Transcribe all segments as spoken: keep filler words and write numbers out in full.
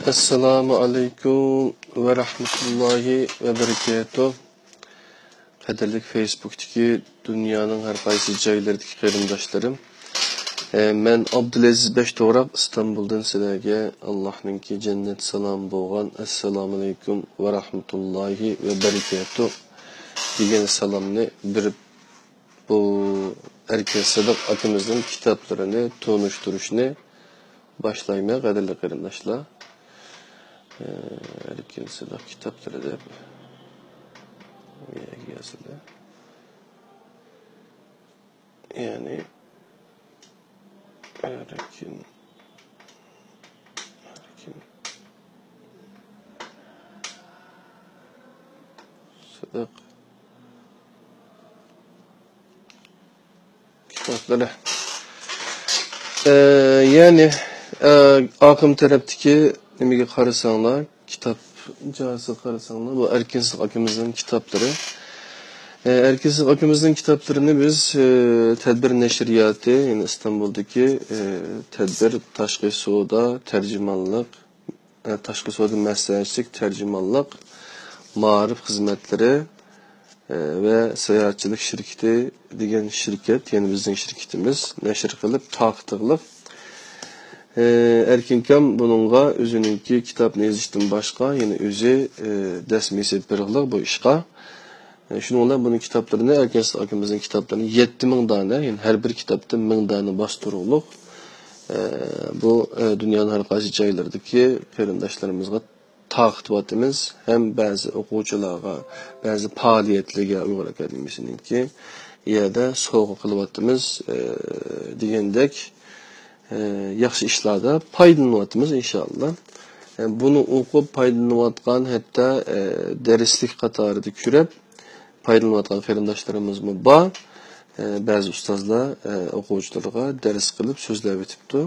ئەسسالامۇ ئەلەيكۇم ۋە رەھمەتۇللاھى ۋە بەرىكاتۇھ. قەدىرلىك فېيسبۇكتىكى دۇنيانىڭ ھەر قايسى جايلىرىدىكى قېرىنداشلىرىم، ئە، مەن ئابدۇلئەزىز بەشتوغراق ئىستانبۇلدىن سىلەرگە ئاللاھنىڭكى جەننەت سالامى بولغان ئەسسالامۇ ئەلەيكۇم ۋە رەھمەتۇللاھى ۋە بەرىكاتۇھ دېگەن سالامنى بېرىپ، بۇ ئەركىن سىدىق ئاكىمىزنىڭ كىتابلىرىنى تونۇشتۇرۇشنى باشلايمەن، قەدىرلىك قېرىنداشلار. ئە، ئەركىن سىدىق كىتابلىرى دەپ يازىدۇ. يەنى ئەركىن، ئەركىن سىدىق كىتابلىرى. ئە، يەنى، ئە، ئاقىم تەرەپتىكى نېمىگە قارىساڭلار، كىتاب جاھىسىغا قارىساڭلار، بۇ ئەركىن سىدىق ئاكىمىزنىڭ كىتابلىرى. ئە، ئەركىن سىدىق ئاكىمىزنىڭ كىتابلىرىنى بىز، ئە، تەدبىر نەشرىياتى، يەنى ئىستانبۇلدىكى، ئە، تەدبىر تاشقى سودا، تەرجىمانلىق، ئە، تاشقى سودا مەسلىھەتچىلىك، تەرجىمانلىق، مائارىپ خىزمەتلىرى، ئە، ۋە ساياھەتچىلىك شىركىتى دېگەن شىركەت، يەنى بىزنىڭ شىركىتىمىز نەشر قىلىپ تارقىتىقلىق. ئە، ئەركىنكام بۇنىڭغا ئۆزىنىڭكى كىتابنى يېزىشتىن باشقا يەنە ئۆزى، ئە، دەسمىيە سېلىپ بېرىقلىق بۇ ئىشقا. ئە، شۇنىڭ بىلەن بۇنىڭ كىتابلىرىنى، ئەركىن سىدىق ئاكىمىزنىڭ كىتابلىرىنى يەتتە مىڭ دانە، يەنى ھەر بىر كىتابتىن مىڭ دانە باستۇرۇقلۇق، ئە، بۇ، ئە، دۇنيانىڭ ھەر قايسى جايلىرىدىكى قېرىنداشلىرىمىزغا تارقىتىۋاتىمىز. ھەم بەزى ئوقۇغۇچىلارغا، بەزى پائالىيەتلەرگە ئۇيغۇر ئاكادېمىيىسىنىڭكى يەردە سوۋغا قىلىۋاتىمىز، ئە، دېگەندەك، ئە، ياخشى ئىشلاردا پايدىلىنىۋاتىمىز، ئىنشائاللا. ئە، بۇنى ئوقۇپ پايدىلىنىۋاتقان، ھەتتا، ئە، دەرسلىك قاتارىدا كۆرۈپ پايدىلىنىۋاتقان قېرىنداشلىرىمىزمۇ بار. ئە، بەزى ئۇستازلار، ئە، ئوقۇغۇچىلىرىغا دەرس قىلىپ سۆزلەۋېتىپتۇ.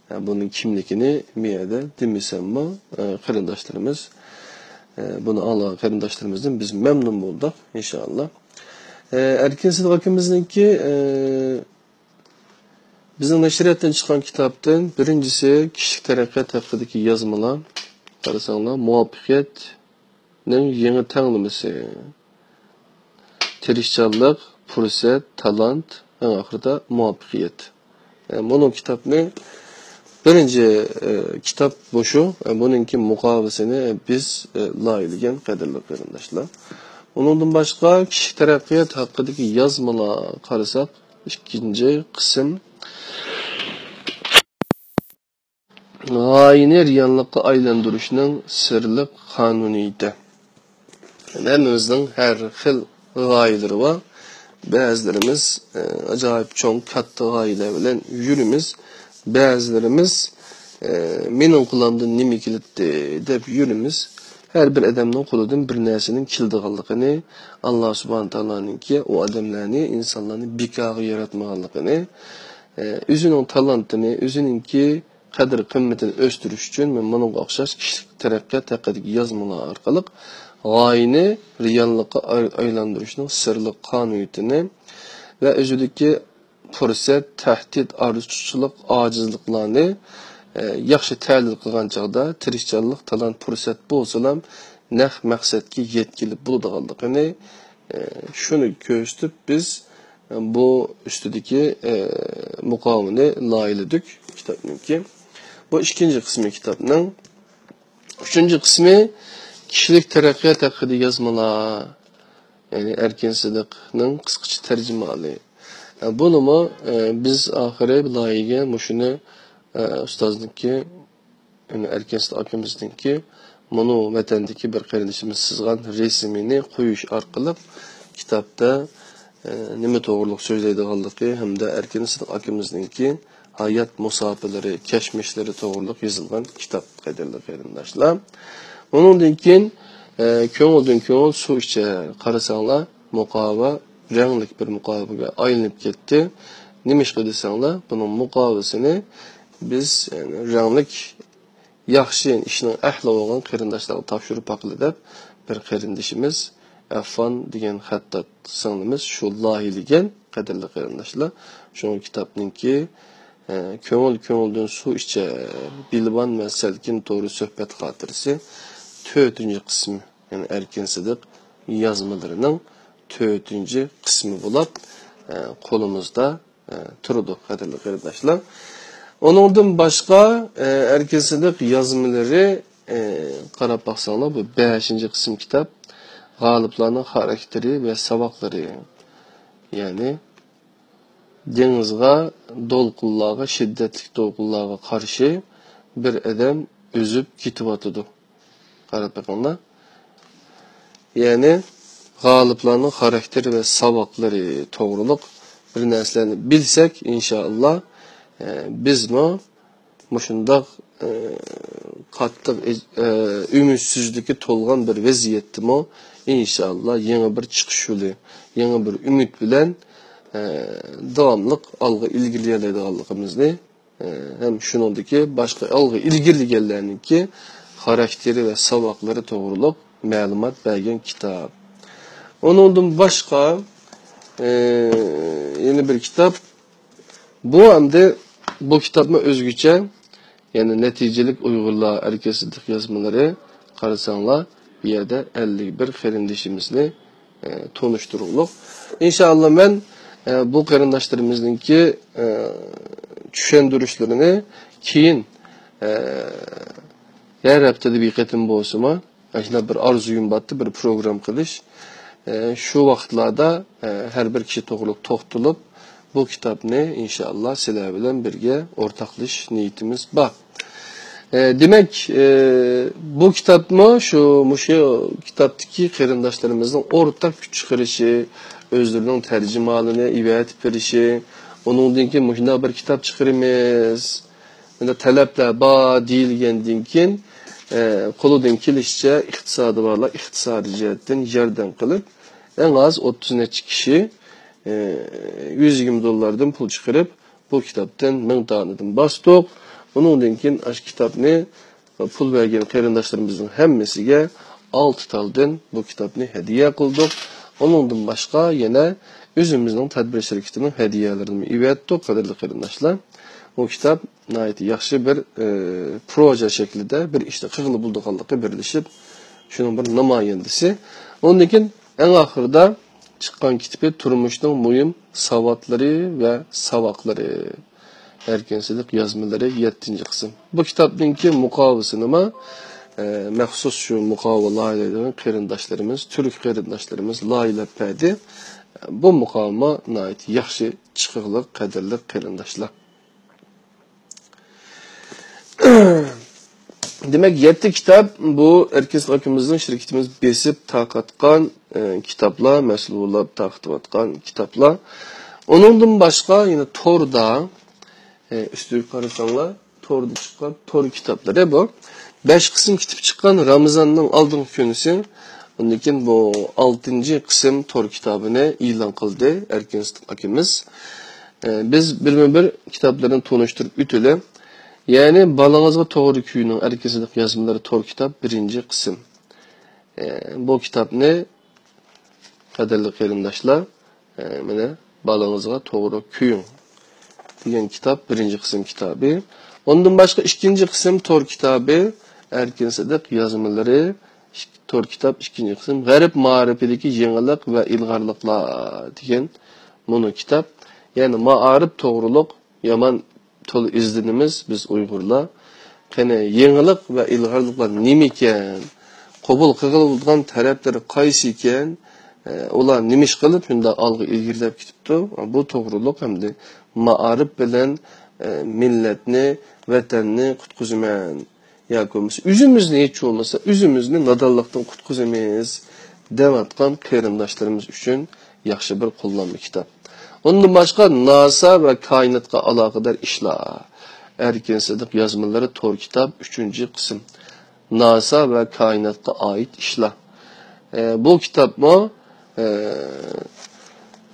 ئە، بۇنىڭ كىملىكىنى مۇ يەردە دېمىسەممۇ، ئە، قېرىنداشلىرىمىز، ئە، بۇنى ئاڭلىغان قېرىنداشلىرىمىزدىن بىز مەمنۇن بولدۇق، ئىنشائاللا. ئە، ئەركىن سىدىق ئاكىمىزنىڭكى، ئە، بىزنىڭ نەشرىياتتىن چىققان كىتابتىن بىرىنچىسى كىشىلىك تەرەققىيات ھەققىدىكى يازمىلار. قارىساڭلار، مۇۋەپپەقىيەتنىڭ يېڭى تەڭلىمىسى. تىرىشچانلىق، پۇرسەت، تالانت، ئەڭ ئاخىرىدا مۇۋەپپەقىيەت. ئە، مۇنۇ كىتابنى بىرىنچى، ئە، كىتاب بۇ شۇ. ئە، بۇنىڭكى مۇقاۋىسىنى بىز، ئە، لايىھىلىگەن، قەدىرلىك قېرىنداشلار. ئۇنىڭدىن باشقا كىشىلىك تەرەققىيات ھەققىدىكى يازمىلار قارىساق، ئىككىنچى قىسىم. غايىنى رېئاللىققا ئايلاندۇرۇشنىڭ سىرلىق قانۇنىيىتى. ھەممىمىزنىڭ ھەر خىل غايىلىرى بار. بەزىلىرىمىز، ئە، ئاجايىپ چوڭ، كاتتا غايىلەر بىلەن يۈرىمىز. بەزىلىرىمىز، ئە، مېنىڭ قولۇمدىن نېمە كېلەتتى دەپ يۈرىمىز. ھەر بىر ئادەمنىڭ قولىدىن بىر نەرسىنىڭ كېلىدىغانلىقىنى، ئاللا سۇبھانە تائالانىڭكى ئۇ ئادەملەرنى، ئىنسانلارنى بىكارغا ياراتمىغانلىقىنى، ئە، ئۆزىنىڭ تالانتىنى، ئۆزىنىڭكى قەدىر-قىممىتىنى ئۆستۈرۈش ئۈچۈن مەن مۇنىڭغا ئوخشاش كىشىلىك تەرەققىيات ھەققىدىكى يازمىلار ئارقىلىق غايىنى رېئاللىققا ئاي-، ئايلاندۇرۇشنىڭ سىرلىق قانۇنىيىتىنى ۋە ئۆزىدىكى پۇرسەت، تەھدىت، ئارزۇچىلىق، ئاجىزلىقلارنى، ئە، ياخشى تەھلىل قىلغان چاغدا تىرىشچانلىق، تالانت، پۇرسەت بولسىلا نەق مەقسەتكە يەتكىلى بولىدىغانلىقىنى، ئە، شۇنى كۆرسىتىپ بىز بۇ ئۈستىدىكى، ئە، مۇقاۋىنى لايىھىلىدۇق كىتابنىڭكى. بۇ ئىككىنچى قىسمى كىتابنىڭ. ئۈچىنچى قىسمى كىشىلىك تەرەققىيات ھەققىدە يازمىلار، يەنى ئەركىن سىدىقنىڭ قىسقىچە تەرجىمىھالى. ئە، بۇنىمۇ، ئە، بىز ئاخىرى لايىھىگە مۇشۇنى، ئە، ئۇستازنىڭكى، يەنى ئەركىن سىدىق ئاكىمىزنىڭكى مۇنۇ ۋەتەندىكى بىر قېرىندىشىمىز سىزغان رەسىمىنى قويۇش ئارقىلىق كىتابتا، ئە، نېمە توغرۇلۇق سۆزلەيدىغانلىقى ھەمدە ئەركىن سىدىق ئاكىمىزنىڭكى ھايات مۇساپىلىرى، كەچمىشلىرى توغرۇلۇق يېزىلغان كىتاب، قەدىرلىك قېرىنداشلار. ئۇنىڭدىن كېيىن، ئە، كۆڭۈلدىن كۆڭۈل سۇ ئىچەر. قارىساڭلار، مۇقاۋا رەڭلىك بىر مۇقاۋىگە ئايلىنىپ كەتتى. نېمىشقا دېسەڭلار، بۇنىڭ مۇقاۋىسىنى بىز، يەنى، رەڭلىك ياخشى ئىشنىڭ ئەھلى بولغان قېرىنداشلارغا تاپشۇرۇپ باقىلى دەپ، بىر قېرىندىشىمىز ئەفغان دېگەن خەتتات سىڭلىمىز شۇ لايىھىلىگەن، قەدىرلىك قېرىنداشلار. شۇڭا كىتابنىڭكى، ئە، كۆڭۈل كۆڭۈلدىن سۇ ئىچەر، بىلىۋان ۋە سەلكىن توغرا سۆھبەت خاتىرىسى، تۆتىنچى قىسمى، يەنى ئەركىن سىدىق يازمىلىرىنىڭ تۆتىنچى قىسمى بولۇپ، ئە، قولىمىزدا، ئە، تۇرىدۇ، قەدىرلىك قېرىنداشلار. ئۇنىڭدىن باشقا، ئە، ئەركىن سىدىق يازمىلىرى، ئە، قاراپ باقساڭلار، بۇ بەشىنچى قىسىم كىتاب، غالىپلارنىڭ خاراكتېرى ۋە ساۋاقلىرى. يەنى، دېڭىزغا، دولقۇنلارغا، شىددەتلىك دولقۇنلارغا قارشى بىر ئادەم ئۈزۈپ كېتىۋاتىدۇ. قاراپ بېقىڭلار. يەنى غالىپلارنىڭ خاراكتېرى ۋە ساۋاقلىرى توغرۇلۇق بىر نەرسىلەرنى بىلسەك، ئىنشائاللا، ئە، بىزمۇ مۇشۇنداق، ئە، قاتتىق، ئە، ئۈمىدسىزلىككە تولغان بىر ۋەزىيەتتىمۇ، ئىنشائاللا، يېڭى بىر چىقىش يولى، يېڭى بىر ئۈمىد بىلەن، ئە، داۋاملىق ئالغا ئىلگىرىلىيەلەيدىغانلىقىمىزنى، ئە، ھەم شۇنىڭدىكى باشقا ئالغا ئىلگىرىلىگەنلەرنىڭكى خاراكتېرى ۋە ساۋاقلىرى توغرۇلۇق مەلۇمات بەرگەن كىتاب. ئۇنىڭدىن باشقا، ئە، يەنە بىر كىتاب. بۇ ئەمدى بۇ كىتابمۇ ئۆزگىچە، يەنى نەتىجىلىك ئۇيغۇرلار ئەركىن سىدىق يازمىلىرى، قارىساڭلار، بۇ يەردە ئەللىك بىر قېرىندىشىمىزنى، ئە، تونۇشتۇرغۇلۇق. ئىنشائاللا، مەن، ئە، بۇ قېرىنداشلىرىمىزنىڭكى، ئە، چۈشەندۈرۈشلىرىنى كېيىن، ئە، ھەر ھەپتىدە بىر قېتىم بولسىمۇ، ئاشۇنداق بىر ئارزۇيۇم بارتى، بىر پروگرام قىلىش. ئە، شۇ ۋاقىتلاردا، ئە، ھەر بىر كىشى توغرۇلۇق توختىلىپ، بۇ كىتابنى ئىنشائاللا سىلەر بىلەن بىرگە ئورتاقلىشىش نىيىتىمىز بار. ئە، دېمەك، ئە، بۇ كىتابمۇ شۇ، مۇشۇ كىتابتىكى قېرىنداشلىرىمىزنىڭ ئورتاق كۈچ چىقىرىشى، ئۆزلىرىنىڭ تەرجىمىھالىنى ئېۋەتىپ بېرىشى، ئۇنىڭدىن كېيىن مۇشۇنداق بىر كىتاب چىقىرىمىز، مانا تەلەپلەر بار دېيىلگەندىن كېيىن، ئە، قولىدىن كېلىشىچە ئىقتىسادى بارلار ئىقتىسادىي جەھەتتىن ياردەم قىلىپ، ئەڭ ئاز ئوتتۇز نەچچە كىشى، ئە، يۈز يىگىرمە دوللاردىن پۇل چىقىرىپ، بۇ كىتابتىن مىڭ دانىدىن باستۇق. ئۇنىڭدىن كېيىن ئاشۇ كىتابنى پۇل بەرگەن قېرىنداشلىرىمىزنىڭ ھەممىسىگە ئالتە تالدىن بۇ كىتابنى ھەدىيە قىلدۇق. ئۇنىڭدىن باشقا يەنە ئۆزىمىزنىڭ تەدبىر شىركىتىنىڭ ھەدىيەلىرىنى ئېۋەتتۇق، قەدىرلىك قېرىنداشلار. بۇ كىتاب ناھايىتى ياخشى بىر، ئى، پروژە شەكلىدە بىر ئىشنى قىلغىلى بولىدىغانلىقى بىرلىشىپ، شۇنىڭ بىر نامايەندىسى. ئۇندىن كېيىن ئەڭ ئاخىرىدا چىققان كىتابى تۇرمۇشنىڭ مۇھىم ساۋاتلىرى ۋە ساۋاقلىرى. ئەركىن سىدىق يازمىلىرى، يەتتىنچى قىسىم. بۇ كىتابنىڭكى مۇقاۋىسىنىمۇ، ئە، مەخسۇس شۇ مۇقاۋا لايىھەلەيدىغان قېرىنداشلىرىمىز، تۈرك قېرىنداشلىرىمىز لايىھەلەپ بەردى. بۇ مۇقاۋىمۇ ناھايىتى ياخشى چىقىقلىق، قەدىرلىك قېرىنداشلار. دېمەك، يەتتە كىتاب بۇ ئەركىن سىدىق ئاكىمىزنىڭ شىركىتىمىز بېسىپ تارقاتقان، ئە، كىتابلار، مەسئۇل بولۇپ تارقىتىۋاتقان كىتابلار. ئۇنىڭدىن باشقا يەنە توردا، ئە، ئۈستىگە قارىساڭلار، توردا چىققان تور كىتابلىرى بۇ. بەش قىسىم كىتاب چىققان رامىزاننىڭ ئالدىنقى كۈنىسى. ئۇندىن كېيىن بۇ ئالتىنچى قىسىم تور كىتابىنى ئېلان قىلدى ئەركىن سىدىق ئاكىمىز. ئە، بىز بىرمۇ بىر كىتابلىرىنى تونۇشتۇرۇپ ئۆتىلى. يەنى بالىڭىزغا توغرا كۆيۈنۈڭ، ئەركىن سىدىق يازمىلىرى تور كىتاب، بىرىنچى قىسىم. ئە، بۇ كىتابنى، قەدىرلىك قېرىنداشلار، ئە، مانا، بالىڭىزغا توغرا كۆيۈڭ دېگەن كىتاب، بىرىنچى قىسىم كىتابى. ئۇندىن باشقا ئىككىنچى قىسىم تور كىتابى، ئەركىن سىدىق يازمىلىرى، ئىك-، تور كىتاب، ئىككىنچى قىسىم، غەرب مائارىپىدىكى يېڭىلىق ۋە ئىلغارلىقلار دېگەن مۇنۇ كىتاب. يەنى مائارىپ توغرۇلۇق يامان تولا ئىزدىنىمىز بىز ئۇيغۇرلار. قېنى، يېڭىلىق ۋە ئىلغارلىقلار نېمىكەن؟ قوبۇل قىلغىلى بولىدىغان تەرەپلىرى قايسى ئىكەن؟ ئە، ئۇلار نېمە ئىش قىلىپ شۇنداق ئالغا ئىلگىرىلەپ كېتىپتۇ؟ بۇ توغرۇلۇق ھەمدە مائارىپ بىلەن، ئە، مىللەتنى، ۋەتەننى قۇتقۇزىمەن. ياكى بولمىسا ئۆزىمىزنى، ھېچ بولمىسا ئۆزىمىزنى نادانلىقتىن قۇتقۇزىمىز دەۋاتقان قېرىنداشلىرىمىز ئۈچۈن ياخشى بىر قوللانما كىتاب. ئۇندىن باشقا ناسا ۋە كائىناتقا ئالاقىدار ئىشلار. ئەركىن سىدىق يازمىلىرى تور كىتاب، ئۈچىنچى قىسىم. ناسا ۋە كائىناتقا ئائىت ئىشلار. ئە، بۇ كىتابمۇ، ئە،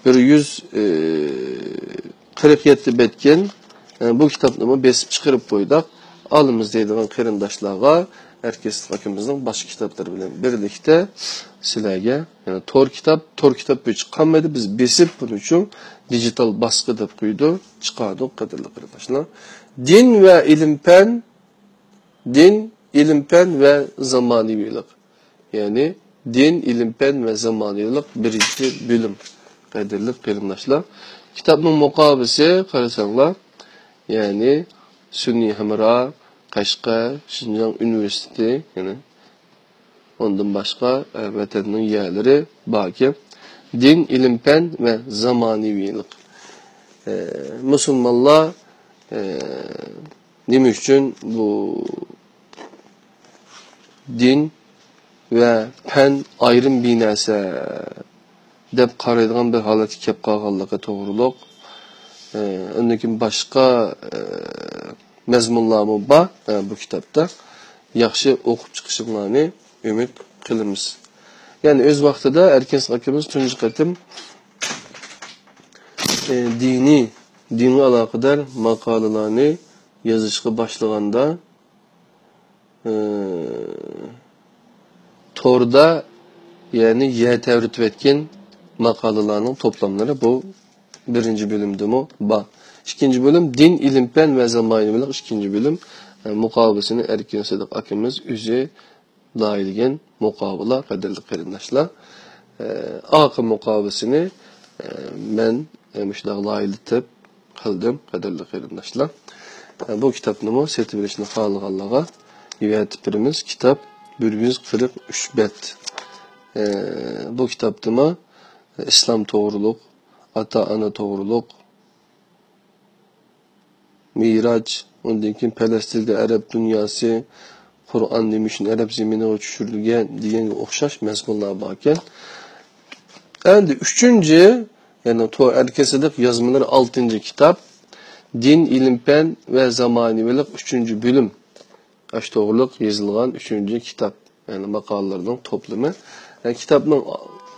بىر يۈز، ئە، قىرىق يەتتە بەتكەن. ئە، بۇ كىتابنىمۇ بېسىپ چىقىرىپ قويدۇق. ئالىمىز دەيدىغان قېرىنداشلارغا ئەركىن سىدىق ئاكىمىزنىڭ باشقا كىتابلىرى بىلەن بىرلىكتە سىلەرگە، يەنى تور كىتاب، تور كىتاب بويىچە قالمىدى، بىز بېسىپ بۇنىڭ ئۈچۈن دىجىتال باسقا دەپ قويدۇق، چىقاردۇق، قەدىرلىك قېرىنداشلار. دىن ۋە ئىلىم پەن، دىن، ئىلىم پەن ۋە زامانىۋىلىق. يەنى دىن، ئىلىم پەن ۋە زامانىۋىلىق بىرىنچى بۆلۈم. قەدىرلىك قېرىنداشلار، كىتابنىڭ مۇقاۋىسى قارىساڭلار، يەنى سۈنئىي ھەمراھ، قەشقەر، شىنجاڭ ئۇنىۋېرسىتېتى، يەنى ئۇندىن باشقا، ئە، ۋەتەننىڭ يەرلىرى باركەن. دىن، ئىلىم پەن ۋە زامانىۋىلىق. ئە، مۇسۇلمانلار، ئە، نېمە ئۈچۈن بۇ دىن ۋە پەن ئايرىم بىر نەرسە دەپ قارايدىغان بىر ھالەتكە كەپ قالغانلىقى توغرۇلۇق. ئە، ئۇندىن كېيىن باشقا، ئە، مەزمۇنلارمۇ بار، ئە، بۇ كىتابتا. ياخشى ئوقۇپ چىقىشىڭلارنى ئۈمىد قىلىمىز. يەنى ئۆز ۋاقتىدا ئەركىن ئاكىمىز تۇنجى قېتىم، ئە، دىنىي، دىنغا ئالاقىدار ماقالىلارنى يېزىشقا باشلىغاندا، ئى، توردا، يەنى يەر تەۋرىتىۋەتكەن ماقالىلارنىڭ توپلاملىرى بۇ بىرىنچى بۆلۈمدىمۇ بار. ئىككىنچى بۆلۈم دىن، ئىلىم، پەن ۋە زامانىۋىلىق، ئىككىنچى بۆلۈم، ئە، مۇقاۋىسىنى ئەركىن سىدىق ئاكىمىز ئۆزى لايىھىلىگەن مۇقاۋىلە، قەدىرلىك قېرىنداشلار. ئە، ئارقا مۇقاۋىسىنى، ئە، مەن، ئە، مۇشۇنداق لايىھىلىتىپ قىلدىم، قەدىرلىك قېرىنداشلار. ئە، بۇ كىتابنىمۇ سېتىۋېلىشنى خالىغانلارغا يۆتەپ بېرىمىز. كىتاب بىر يۈز قىرىق ئۈچ بەت. ئە، بۇ كىتابتىمۇ ئىسلام توغرۇلۇق، ئاتا-ئانا توغرۇلۇق، مىراج، ئۇندىن كېيىن پەلەستىندە ئەرەب دۇنياسى، قۇرئان نېمە ئۈچۈن ئەرەب زېمىنىغا چۈشۈرۈلگەن دېگەنگە ئوخشاش مەزمۇنلار باركەن. ئەمدى ئۈچىنچى، يەنى تو-، ئەركىن سىدىق يازمىلىرى ئالتىنچى كىتاب، دىن، ئىلىم، پەن ۋە زامانىۋىلىق ئۈچىنچى بۆلۈم. ئاشۇ توغرۇلۇق يېزىلغان ئۈچىنچى كىتاب، يەنى ماقالىلەرنىڭ توپلىمى. ئە، كىتابنىڭ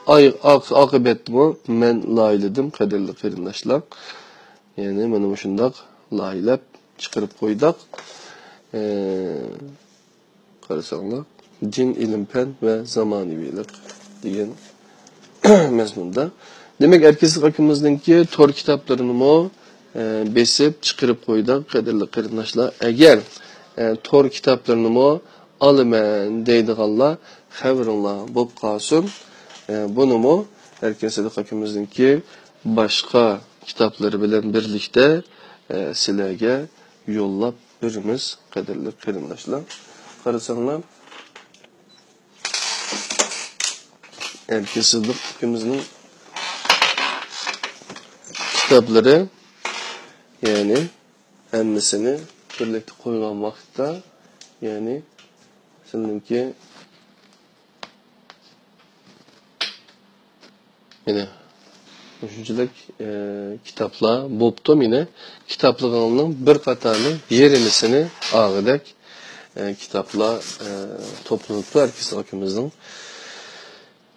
ئاي-، ئاق-، ئاقىۋىتىمۇ مەن لايىھىلىدىم، قەدىرلىك قېرىنداشلار. يەنى مانا مۇشۇنداق لايىھىلەپ چىقىرىپ قويدۇق. ئە، قارىساڭلار، دىن، ئىلىم، پەن ۋە زامانىۋىلىق دېگەن مەزمۇندا. دېمەك، ئەركىن سىدىق ئاكىمىزنىڭكى تور كىتابلىرىنىمۇ، ئە، بېسىپ چىقىرىپ قويدۇق، قەدىرلىك قېرىنداشلار. ئەگەر، ئە، تور كىتابلىرىنىمۇ ئالىمەن دەيدىغانلار خەۋىرىڭلار بولۇپ قالسۇن. ئە، بۇنىمۇ ئەركىن سىدىق ئاكىمىزنىڭكى باشقا كىتابلىرى بىلەن بىرلىكتە، ئە، سىلەرگە يوللاپ بېرىمىز، قەدىرلىك قېرىنداشلار. قارىساڭلار، ئەركىن سىدىق ئاكىمىزنىڭ كىتابلىرى، يەنى ھەممىسىنى بىرلىكتە قويغان ۋاقىتتا، يەنى سىلىنىڭكى مانا مۇشۇنچىلىك، ئە، كىتابلار بوپتۇ. مانا كىتابلىرىڭنىڭ بىر قاتارنىڭ يېرىمىسىنى ئالغۇدەك، ئە، كىتابلار، ئە، توپلىنىپتۇ ئەركىن سىدىق ئاكىمىزنىڭ.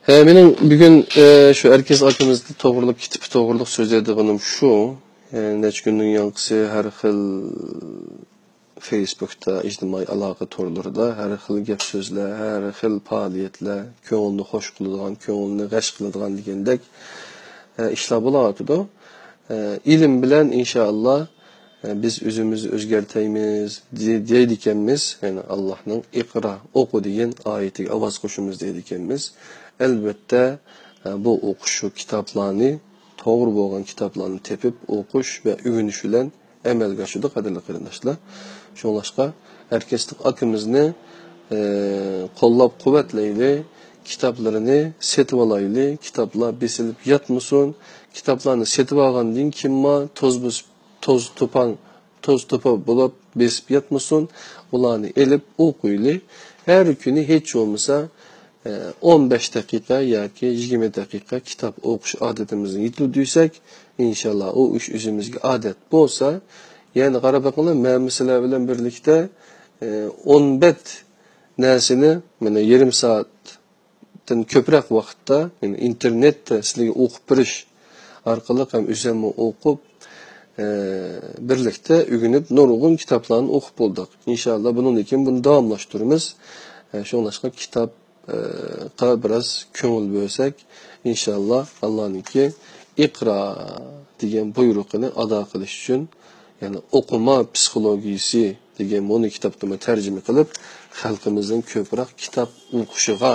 ھە، مېنىڭ بۈگۈن، ئە، شۇ ئەركىن سىدىق ئاكىمىز توغرۇلۇق، كىتابى توغرۇلۇق سۆزلەيدىغىنىم شۇ. ئە، نەچچە كۈننىڭ ياڭقىسى ھەر خىل فېيسبۇكتا، ئىجتىمائىي ئالاقە تورلىرىدا ھەر خىل گەپ سۆزلەر، ھەر خىل پائالىيەتلەر، كۆڭۈلنى خوش قىلىدىغان، كۆڭۈلنى غەش قىلىدىغان دېگەندەك، ئە، ئىشلار بولۇۋاتىدۇ. ئە، ئىلىم بىلەن ئىنشائاللا، ئە، بىز ئۆزىمىزنى ئۆزگەرتەيمىز دېي-، دەيدىكەنمىز. يەنى ئاللاھنىڭ «ئىقرا، ئوقۇ» دېگەن ئايىتىگە ئاۋاز قوشىمىز دەيدىكەنمىز. ئەلۋەتتە، ئە، بۇ ئوقۇش شۇ كىتابلارنى، توغرا بولغان كىتابلارنى تېپىپ ئوقۇش ۋە ئۆگىنىش بىلەن ئەمەلگە ئاشىدۇ، قەدىرلىك قېرىنداشلار. شۇڭلاشقا، ئەركىن سىدىق ئاكىمىزنى، ئە، قوللاپ-قۇۋۋەتلەيلى، كىتابلىرىنى سېتىۋالايلى، كىتابلار بېسىلىپ ياتمىسۇن، كىتابلارنى سېتىۋالغاندىن كېيىنمۇ توز بېسىپ، توز-توپان، توز-توپا بولۇپ بېسىپ ياتمىسۇن، ئۇلارنى ئېلىپ ئوقۇيلى. ھەر كۈنى ھېچ بولمىسا، ئون بەش دەقىقە ياكى يىگىرمە دەقىقە كىتاب ئوقۇش ئادىتىمىزنى يېتىلدۈرسەك، ئىنشاللا ئۇ ئىش ئۆزىمىزگە ئادەت بولسا، يەنى قاراپ بېقىڭلار، مەن سىلەر بىلەن بىرلىكتە، ئون بەت نەرسىنى، مانا، يېرىم سائەتتىن كۆپرەك ۋاقىتتا، يەنى ئىنتېرنېتتە سىلەرگە ئوقۇپ بېرىش ئارقىلىق ھەم ئۆزۈممۇ ئوقۇپ، ئە، بىرلىكتە ئۆگىنىپ، نۇرغۇن كىتابلارنى ئوقۇپ بولدۇق. ئىنشاللا، بۇنىڭدىن كېيىن بۇنى داۋاملاشتۇرىمىز. ئە، شۇڭلاشقا كىتابقا بىراز كۆڭۈل بۆلسەك، ئىنشاللا، ئاللانىڭكى ئىقرا دېگەن بۇيرۇقىنى ئادا قىلىش ئۈچۈن، يەنى ئوقۇما پسىخولوگىيىسى دېگەن بۇنى كىتابنى تەرجىمە قىلىپ، خەلقىمىزنىڭ كۆپرەك كىتاب ئوقۇشىغا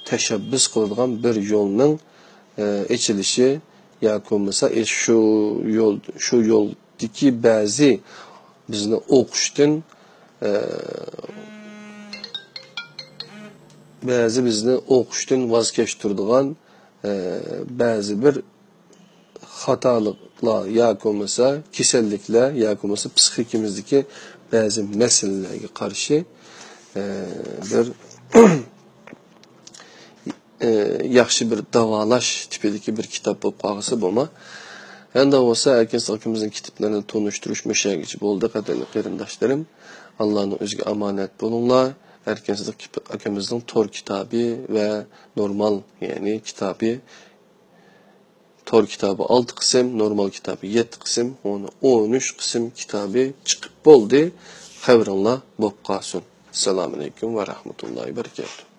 تەشەببۇس قىلىدىغان بىر يولنىڭ، ئە، ئېچىلىشى ياكى بولمىسا، ئە، شۇ يول، شۇ يولدىكى بەزى بىزنى ئوقۇشتىن، ئە، بەزى بىزنى ئوقۇشتىن ۋاز كەچتۈرىدىغان، ئە، بەزى بىر خاتالىقلار ياكى بولمىسا كېسەللىكلەر ياكى بولمىسا پسىخىكىمىزدىكى بەزى مەسىلىلەرگە قارشى، ئە، بىر، ئە، ياخشى بىر داۋالاش تىپىدىكى بىر كىتاب بولۇپ قالغىسى بولما. ئەندى بولسا، ئەركىن سىدىق ئاكىمىزنىڭ كىتابلىرىنى تونۇشتۇرۇش مۇشۇ يەرگىچە بولدى، قەدىرلىك قېرىنداشلىرىم. ئاللانىڭ ئۆزىگە ئامانەت بولۇڭلار. ئەركىن سىدىق كىپ-، ئاكىمىزنىڭ تور كىتابى ۋە نورمال، يەنى كىتابى، تور كىتابى ئالتە قىسىم، نورمال كىتابى يەتتە قىسىم، ئۇنى ئون ئۈچ قىسىم كىتابى چىقىپ بولدى. خەۋىرىڭلار بولۇپ قالسۇن. ئەسسالامۇ ئەلەيكۇم ۋە رەھمەتۇللاھى ۋە بەرىكاتۇھ.